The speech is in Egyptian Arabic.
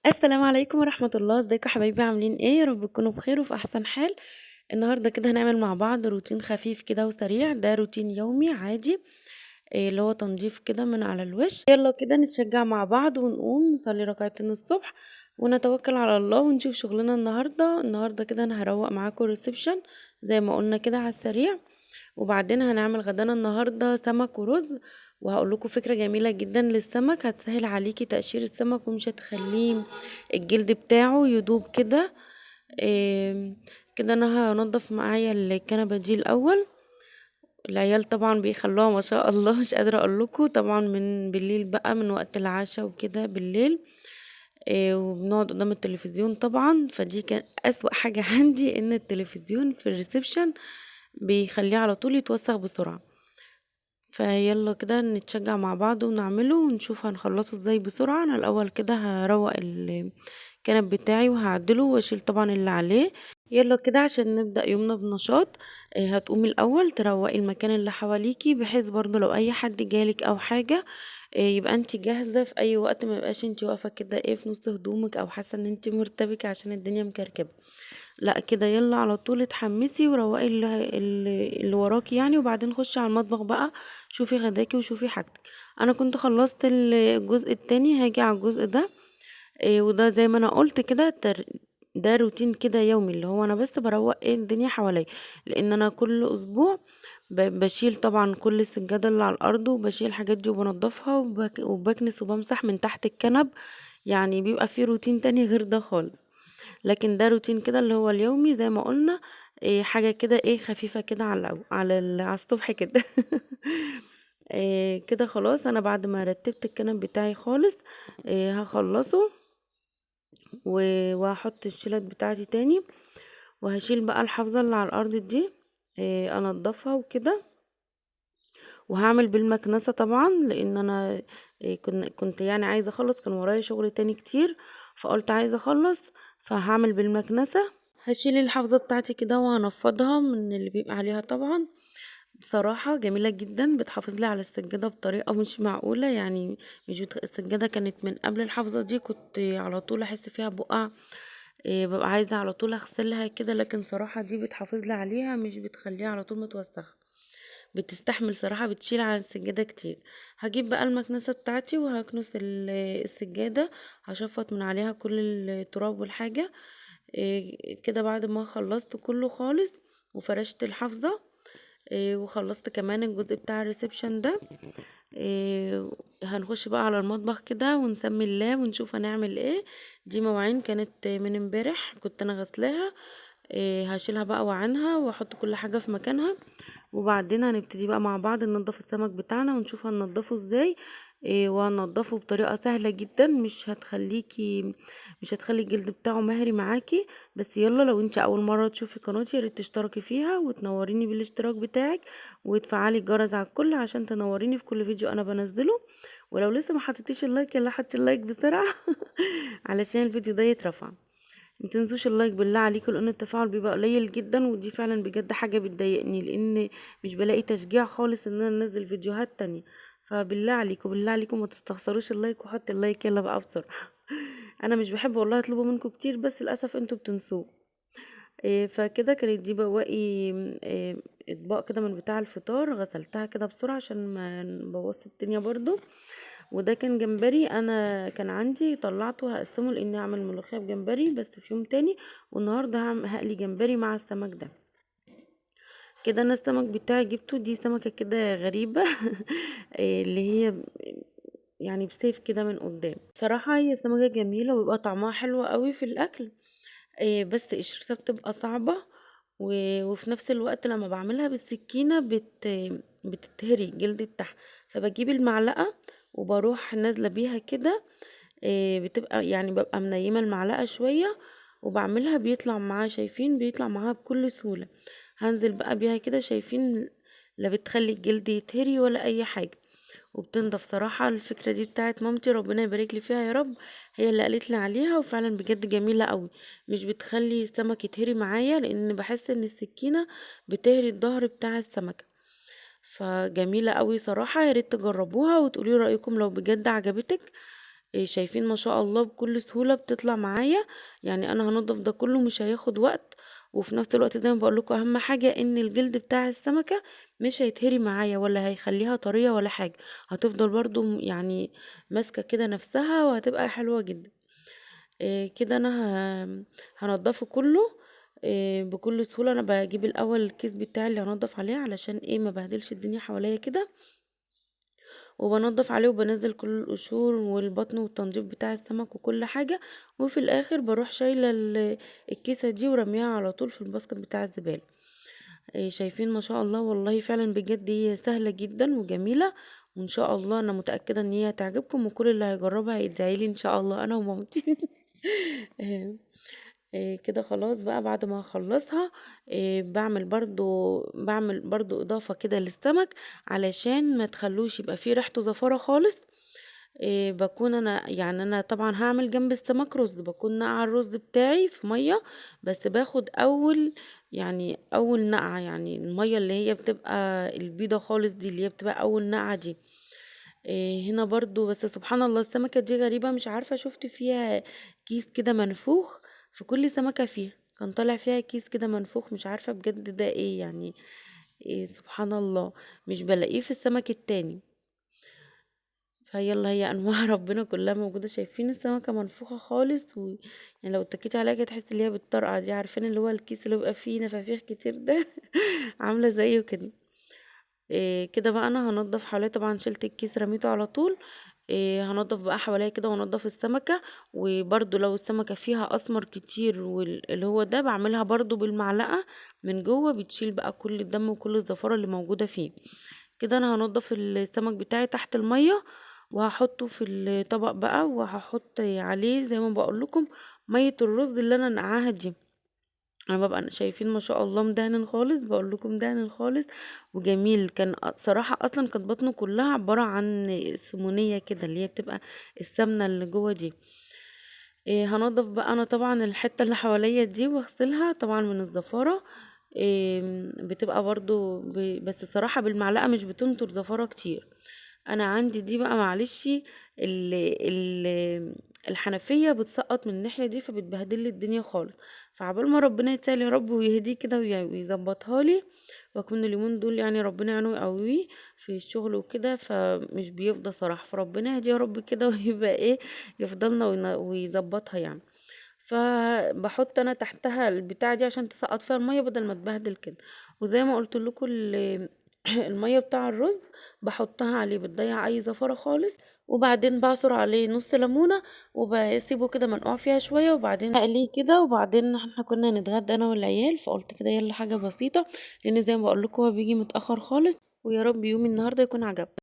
السلام عليكم ورحمة الله. ازيكم يا حبايبي؟ عاملين ايه؟ يا رب تكونوا بخير وفي احسن حال. النهارده كده هنعمل مع بعض روتين خفيف كده وسريع، ده روتين يومي عادي، اللي هو تنظيف كده من على الوش. يلا كده نتشجع مع بعض ونقوم نصلي ركعتين الصبح ونتوكل على الله ونشوف شغلنا النهارده. النهارده كده انا هروق معاكم ال reception زي ما قلنا كده على السريع، وبعدين هنعمل غدانا النهارده سمك ورز، وهقول لكم فكرة جميلة جدا للسمك هتسهل عليكي تقشير السمك ومش هتخليه الجلد بتاعه يدوب كده. كده انا هنضف معايا الكنبة دي الاول. العيال طبعا بيخلوها ما شاء الله، مش قادرة اقول لكم، طبعا من بالليل بقى، من وقت العشاء وكده بالليل، وبنقعد قدام التلفزيون طبعا. فدي كان اسوأ حاجة عندي، ان التلفزيون في ال reception بيخليه على طول يتوسخ بسرعة. فيلا كده نتشجع مع بعض ونعمله ونشوف هنخلصه ازاي بسرعة. انا الاول كده هروق الكنب بتاعي وهعدله واشيل طبعا اللي عليه. يلا كده عشان نبدأ يومنا بنشاط. هتقومي الاول تروقي المكان اللي حواليكي، بحيث برضو لو اي حد جالك او حاجة، يبقى انت جاهزة في اي وقت، ما يبقاش انت واقفة كده في نص هدومك او حاسة ان انت مرتبكة عشان الدنيا مكركبة. لا كده يلا على طول اتحمسي وروقي اللي وراكي يعني، وبعدين خشي على المطبخ بقى شوفي غداكي وشوفي حاجتك. انا كنت خلصت الجزء التاني، هاجي على الجزء ده، وده زي ما انا قلت كده ده روتين كده يومي، اللي هو انا بس بروق الدنيا حواليا، لان انا كل اسبوع بشيل طبعا كل السجادة اللي على الارض، وبشيل الحاجات دي وبنضفها وبكنس وبمسح من تحت الكنب، يعني بيبقى في روتين تاني غير ده خالص. لكن ده روتين كده اللي هو اليومي زي ما قلنا، حاجة كده خفيفة كده على الصبح كده. كده خلاص انا بعد ما رتبت الكنب بتاعي خالص، هخلصه وهحط الشيلات بتاعتي تاني، وهشيل بقى الحافظة اللي على الارض دي، انضفها وكده، وهعمل بالمكنسة طبعا، لان انا كنت عايزة اخلص، كان ورايا شغل تاني كتير، فقلت عايزة اخلص فهعمل بالمكنسة. هشيل الحافظة بتاعتي كده وهنفضها من اللي بيبقى عليها. طبعا بصراحة جميلة جدا، بتحافظ لي على السجادة بطريقة مش معقولة، يعني مش السجادة كانت من قبل الحافظة دي كنت على طول احس فيها بقع، ببقى عايزة على طول اغسلها كده، لكن صراحة دي بتحافظ لي عليها، مش بتخليها على طول متوسخة، بتستحمل صراحة، بتشيل على السجادة كتير. هجيب بقى المكنسة بتاعتي وهكنس السجادة، هشفط من عليها كل التراب والحاجة. كده بعد ما خلصت كله خالص وفرشت الحافظة، وخلصت كمان الجزء بتاع ال reception ده، هنخش بقى على المطبخ كده ونسمي الله ونشوف هنعمل ايه. دي مواعين كانت من امبارح كنت انا غسلاها، هشيلها بقى وعنها واحط كل حاجة في مكانها، وبعدين هنبتدي بقى مع بعض ننضف السمك بتاعنا ونشوف هننضفه ازاي، وهننضفه بطريقة سهلة جدا، مش هتخلي الجلد بتاعه مهري معاكي. بس يلا لو انت اول مرة تشوفي قناتي يا ريت تشتركي فيها وتنوريني بالاشتراك بتاعك، وتفعلي الجرس على الكل عشان تنوريني في كل فيديو انا بنزله. ولو لسه ما حطيتيش ال like يلا حطي ال like بسرعة علشان الفيديو ده يترفع. ما تنسوش ال like بالله عليكم، لان التفاعل بيبقى قليل جدا، ودي فعلا بجد حاجة بتضايقني، لان مش بلاقي تشجيع خالص ان انا انزل فيديوهات تانية. فبالله عليكم بالله عليكم ما تستخسروش ال like، وحط ال like يلا بقى بسرعة. انا مش بحب والله اطلبه منكم كتير، بس للاسف انتوا بتنسوه. فكده كانت دي بواقي، اطباق كده من بتاع الفطار، غسلتها كده بسرعة عشان ما نبوظش الدنيا برضو. وده كان جمبري انا كان عندي طلعته هقسمه، لاني هعمل ملوخية بجمبري بس في يوم تاني، والنهارده هقلي جمبري مع السمك ده. كده انا السمك بتاعي جبته، دي سمكة كده غريبة اللي هي بسيف كده من قدام. صراحة هي سمكة جميلة وبيبقى طعمها حلو قوي في الاكل، بس قشرتها بتبقى صعبة، وفي نفس الوقت لما بعملها بالسكينة بتتهري الجلد بتاعها، فبجيب المعلقة وبروح نازلة بيها كده، بتبقى ببقى منيمة المعلقة شوية وبعملها، بيطلع معاها، شايفين بيطلع معاها بكل سهولة. هنزل بقى بيها كده، شايفين لا بتخلي الجلد يتهري ولا اي حاجة، وبتنضف. صراحة الفكرة دي بتاعت مامتي ربنا يبارك لي فيها يا رب، هي اللي قالت لي عليها، وفعلا بجد جميلة قوي، مش بتخلي السمك يتهري معايا، لان بحس ان السكينة بتهري الظهر بتاع السمكة. فجميلة قوي صراحة، يا ريت تجربوها وتقولي رأيكم لو بجد عجبتك. شايفين ما شاء الله بكل سهولة بتطلع معايا. يعني انا هنضف ده كله مش هياخد وقت، وفي نفس الوقت زي ما بقول لكم اهم حاجة ان الجلد بتاع السمكة مش هيتهري معايا ولا هيخليها طرية ولا حاجة، هتفضل برضو يعني ماسكة كده نفسها وهتبقى حلوة جدا. كده انا هنضفه كله بكل سهولة. انا بجيب الاول الكيس بتاعي اللي هنضف عليه علشان ايه ما بهدلش الدنيا حواليا كده، وبنضف عليه وبنزل كل القشور والبطن والتنظيف بتاع السمك وكل حاجة، وفي الاخر بروح شايلة الكيسة دي ورميها على طول في ال basket بتاع الزبالة. شايفين ما شاء الله، والله فعلا بجد هي سهلة جدا وجميلة، وان شاء الله انا متأكدة ان هي هتعجبكم، وكل اللي هيجربها هيدعيلي ان شاء الله انا ومامتي. كده خلاص بقى بعد ما هخلصها، بعمل برضو اضافة كده للسمك علشان ما تخلوش يبقى فيه ريحته زفارة خالص. بكون انا يعني انا طبعا هعمل جنب السمك رز، بكون نقع الرز بتاعي في مية، بس باخد اول نقعة، يعني المية اللي هي بتبقى البيضة خالص دي اللي هي بتبقى اول نقعة دي. هنا برضو بس سبحان الله السمكة دي غريبة، مش عارفة شفت فيها كيس كده منفوخ، في كل سمكة فيها كان طالع فيها كيس كده منفوخ، مش عارفة بجد ده ايه يعني، إيه سبحان الله مش بلاقيه في السمك التاني. فيلا هي انواع ربنا كلها موجودة. شايفين السمكة منفوخة خالص، و يعني لو اتكيتي عليها كده تحسي اللي هي بالطرقة دي، عارفين اللي هو الكيس اللي بيبقى فيه نفافيخ كتير ده عاملة زيه كده. كده بقى انا هنضف حواليا، طبعا شلت الكيس رميته على طول. هنضف بقى حواليا كده وانضف السمكة، وبرده لو السمكة فيها اسمر كتير واللي هو ده بعملها برده بالمعلقة من جوه، بتشيل بقى كل الدم وكل الزفارة اللي موجودة فيه. كده انا هنضف السمك بتاعي تحت المية وهحطه في الطبق بقى، وهحط عليه زي ما بقول لكم مية الرز اللي انا نقعاها دي. انا ببقى شايفين ما شاء الله مدهن خالص، بقول لكم مدهن خالص وجميل. كان صراحة اصلا كانت بطنه كلها عبارة عن سمونية كده اللي هي بتبقى السمنة اللي جوه دي. هنضف بقى انا طبعا الحتة اللي حواليا دي واغسلها طبعا من الزفارة. بتبقى برضو بس الصراحة بالمعلقة مش بتنطر زفارة كتير. انا عندي دي بقى معلش الحنفية بتسقط من الناحية دي فبتبهدل لي الدنيا خالص، فعبال ما ربنا يتسهل يا رب ويهديه كده ويظبطها لي، واكون اليومين دول يعني ربنا يعينه ويقويه في الشغل وكده، فمش بيفضى صراحة، فربنا يهديه يا رب كده ويبقى ايه يفضلنا ويظبطها يعني. فبحط انا تحتها البتاعة دي عشان تسقط فيها المية بدل ما تبهدل كده. وزي ما قلت لكم المية بتاع الرز بحطها عليه بتضيع اي زفرة خالص، وبعدين بعصر عليه نص ليمونة وبسيبه كده منقوع فيها شوية، وبعدين اقلية كده. وبعدين احنا كنا نتغدى انا والعيال، فقلت كده يلا حاجة بسيطة، لان زي ما بقول لكم هو بيجي متأخر خالص. ويا رب يوم النهاردة يكون عجبكم.